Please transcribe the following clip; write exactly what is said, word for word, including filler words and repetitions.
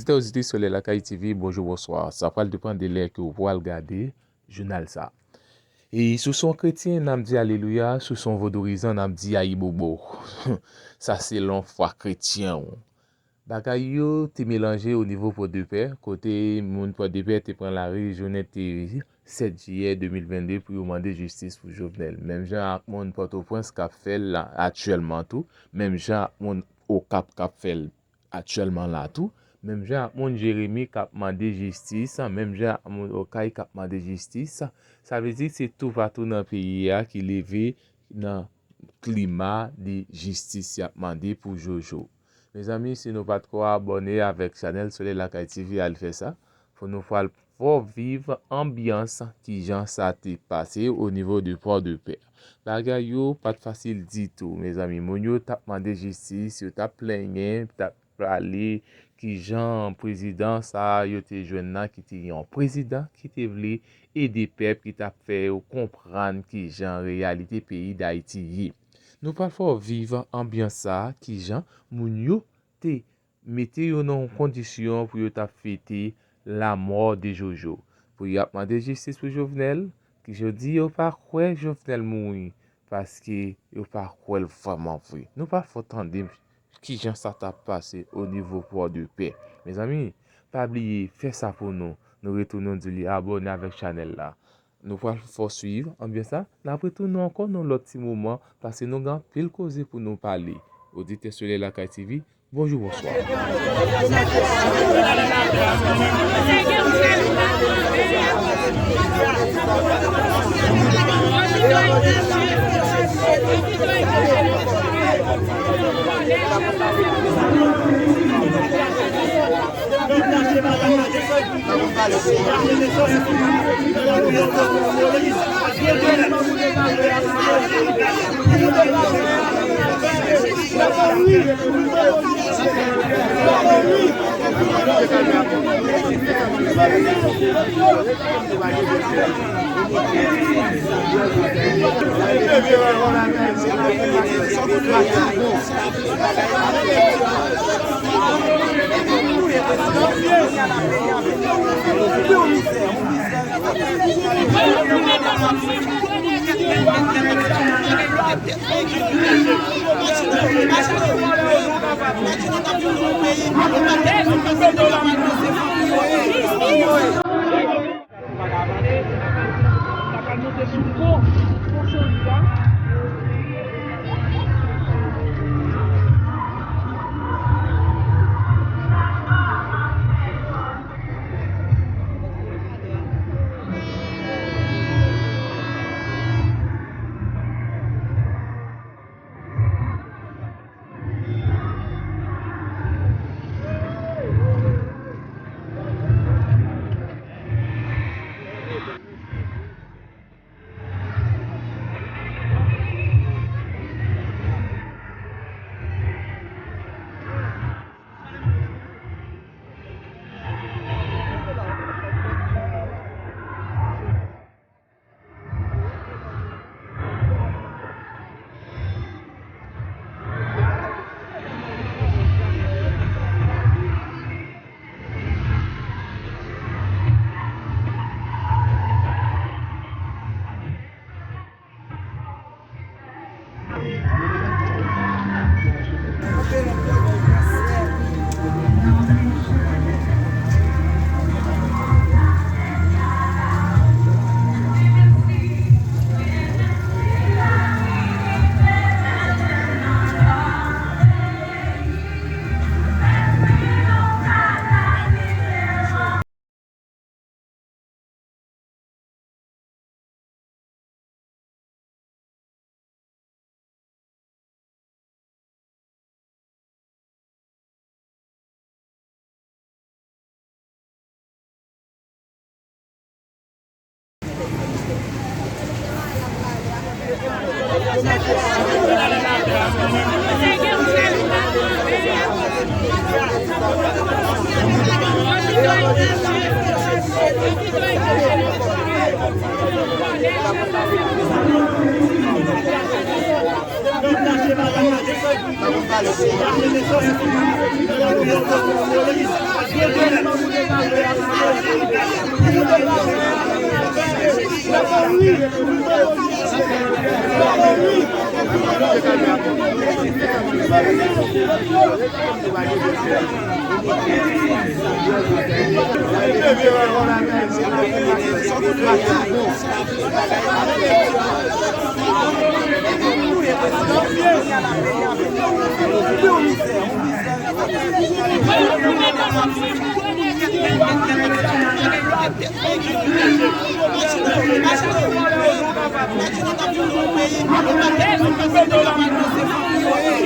Oditè, oditris Solèy Lakay T V, bonjou, bonswa. Sa pral depann de lè ke w pral gade jounal sa. E si w se yon kretyen, n ap di alelouya, si w se yon vodourizan, n ap di ayibobo. Sa selon fwa kretyen w. Bagay yo te melanje o nivo Pòdepè, kote moun Pòdepè te pran lari jounen te sèt jiyè de mil venn de pou yo mande jistis pou Jovenel. Menm jan ak moun Pòtoprens k ap fè l la aktyèlman tou, menm jan ak moun Okap k ap fè l aktyèlman la tou, menm jan ak moun Jeremi k ap mande jistis, menm jan ak moun Okay k ap mande jistis. Sa vle di se toupatou nan peyi a ki leve nan klima de jistis y ap mande pou Jojo. Mezanmi, si nou pa t ko abòne avèk chanèl Solèy Lakay T V, al fè sa, pou nou pral fè w viv anbyans kijan sa te pase o nivo de Pòdepè. Bagay yo pa t fasil ditou, mezanmi. Moun yo t ap mande jistis, yo t ap plenyen, t ap pale kijan prezidan sa a yo te jwenn nan, ki te yon prezidan ki te vle ede pèp, ki t ap fè yo konprann kijan reyalite peyi Dayiti ye. Nou pral fè w viv anbyans sa a, kijan moun yo te mete yo nan yon kondisyon pou yo t ap fete lanmò de Jojo. Pou y ap mande jistis pou Jovenel, ki yo di yo pa kwè Jovenel mouri, paske yo pa kwè l vrèman vre. Nou pral fè w tande kijan sa t ap pase o nivo Pòdepè. Mezanmi, pa bliye fè sa pou nou. Nou retounen di li abòne avèk chanèl la. Nou pral fè w swiv anbyans la. N ap retounen ankò nan lòt ti moman, paske nou gen anpil koze pou nou pale. Oditè Solèy Lakay T V, bonjou, bonswa. Imajine w, imajine w, imajine w t ap viv nan yon peyi, yo pa t gen moun ki panse de yo ap al panse fanmi yo ye.